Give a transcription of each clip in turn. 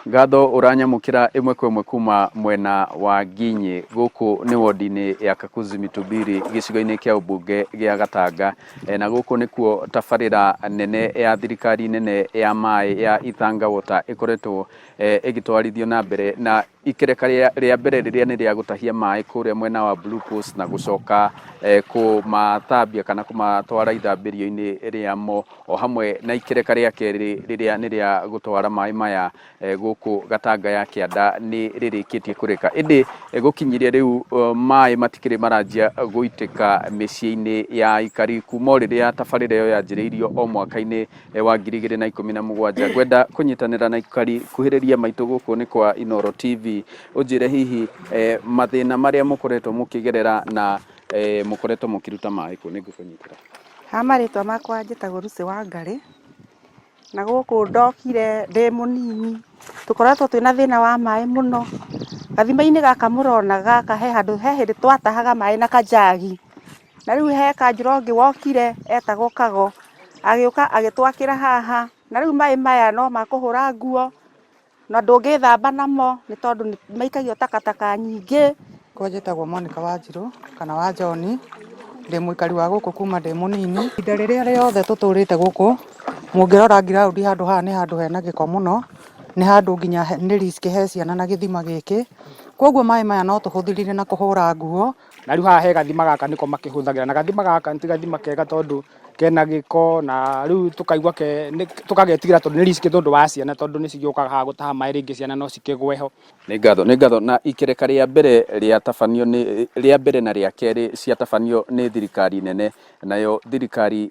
Ngatho ũranyamũkĩra ĩmwe kwa ĩmwe kuma mwena wa Nginyi gũkũ nĩ wondi-inĩ ya Kakuzi Mitubiri gĩcigo-inĩ kĩa ũmbunge gĩa Gatanga. Na gũkũ nĩkuo tabarĩra nene ya thirikari nene ya maĩ ya Ithanga Water ĩkoretwo ĩgĩtwarithio na mbere na ikereka rĩa mbere rĩrĩa nĩ rĩa gũtahia maĩ kũrĩa mwena wa Blue Post na gũcoka kũmatambia kana kũmatwara ithambĩrio-inĩ rĩamo o hamwe na ikereka rĩa kerĩ rĩrĩa nĩ rĩa gũtwara maĩ maya gũkũ Gatanga ya kĩanda nĩ rĩrĩkĩtie kũrĩka. Ĩndĩ gũkinyĩria rĩu maĩ matikĩrĩ maranjia gũitĩka mĩciĩ-inĩ ya aikari kuma o rĩrĩa tabarĩra ĩyo yanjĩrĩirio o mwaka-inĩ wa 2017. Ngwenda kũnyitanĩra na aikari kuhĩrĩria maitũ gũkũ nĩ kwa Inooro TV ũnjĩre hihi mathĩna marĩa mũkoretwo mũkĩgerera na mũkoretwo mũkĩruta maĩ kũ. Nĩ ngũkũnyitĩra. Ha marĩtwa makwa njĩtagwo Lucy Wangarĩ, na gũkũ ndokire ndĩ mũnini, tũkoretwo twĩna thĩna wa maĩ mũno. Gathima-inĩ gaka mũrona gaka he handũ he hĩndĩ twatahaga maĩ na kanjagi, na rĩu he kanjũra ũngĩ wokire etagwo Kago, agĩũka agĩtwakĩra haha, na rĩu maĩ maya no ma kũhũra nguo, na ndũngĩthamba namo nĩ tondũ maikagio takataka nyingĩ. Kwa njĩtagwo Monica Wanjirũ kana wa John, ndĩ mũikari wa gũkũ kuma ndĩ mũnini. Ihinda rĩrĩa rĩothe tũtũrĩte gũkũ, mũngĩrora ground handũ haha nĩ handũ hena gĩko mũno, nĩ handũ nginya nĩ risk he ciana na gĩthima gĩkĩ. Koguo maĩ maya no tũhũthĩrire na kũhũra nguo. Na rĩu haha he gathima gaka nĩko makĩhũthagĩra, na gathima gaka ti gathima kega tondũ kena gĩko, na rĩu tũkaigua tũkagetigĩra tondũ nĩ risk tondũ wa ciana, tondũ nĩ cigĩũkaga haha gũtaha maĩ, rĩngĩ ciana no cikĩgwe ho. Nĩ ngatho, nĩ ngatho. Na ikereka rĩa mbere rĩatabanio nĩ rĩa mbere na rĩa kerĩ ciatabanio nĩ thirikari nene, nayo thirikari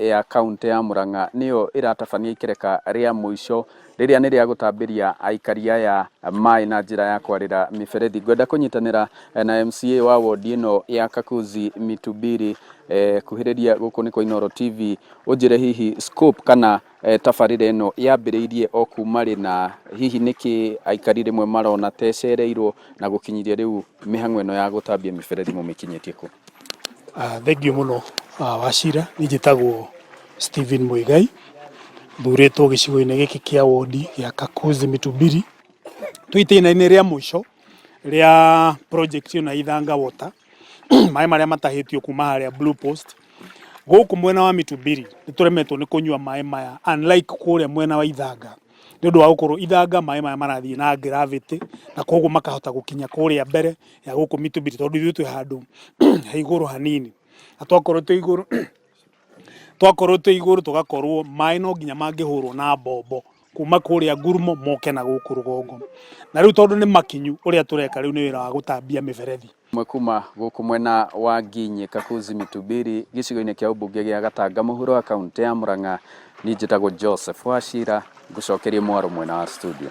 ya kaunti ya Murang'a nĩyo ĩratabania ikereka rĩa mũico rĩrĩa nĩ rĩa gũtambĩria aikari aya maĩ na njĩra ya kwarĩra mĩberethi. Ngwenda kũnyitanĩra na MCA wa wondi ĩno ya Kakuzi Mitubiri, kuhĩrĩria gũkũ nĩ kwa Inooro TV, ũnjĩre hihi scope kana tabarĩra ĩno yambĩrĩirie o kuma rĩ, na hihi nĩkĩ aikari rĩmwe marona ta ĩcereirwo, na gũkinyĩria rĩu mĩhang'o ĩno ya gũtambia mĩberethi mũmĩkinyĩtie kũ? Thengiũ mũno Wachira, niĩ njĩtagwo Stephen Muigai, thurĩtwo gĩcigo-inĩ gĩkĩ kĩa wondi gĩa Kakuzi Mitubiri. Twĩ itĩna-inĩ rĩa mũico rĩa project ĩno ya Ithanga Water, maĩ marĩa matahĩtio kuma harĩa Blue Post. Gũkũ mwena wa Mitubiri nĩ tũremetwo nĩ kũnyua maĩ maya, unlike kũrĩa mwena wa Ithanga, nĩ ũndũ wa gũkorwo Ithanga maĩ maya marathiĩ na gravity na koguo makahota gũkinya kũrĩa mbere ya gũkũ Mitubiri, tondũ ithuĩ twĩ handũ he igũrũ hanini, na twakorwo twĩ igũrũ tũgakorwo maĩ no nginya mangĩhũrwo na mbombo kuma kũrĩa ngurumo moke na gũkũ rũgongo. Na rĩu tondũ nĩ makinyu, ũrĩa tũreka rĩu nĩ wĩra wa gũtambia mĩberethi. Mwe kuma gũkũ mwena wa Nginyi, Kakuzi Mitubiri, gĩcigo-inĩ kĩa ũmbunge gĩa Gatanga mũhuro wa kaunti ya Murang'a, niĩ njĩtagwo Joseph Wachira, ngũcokerie mwaro mwena wa studio.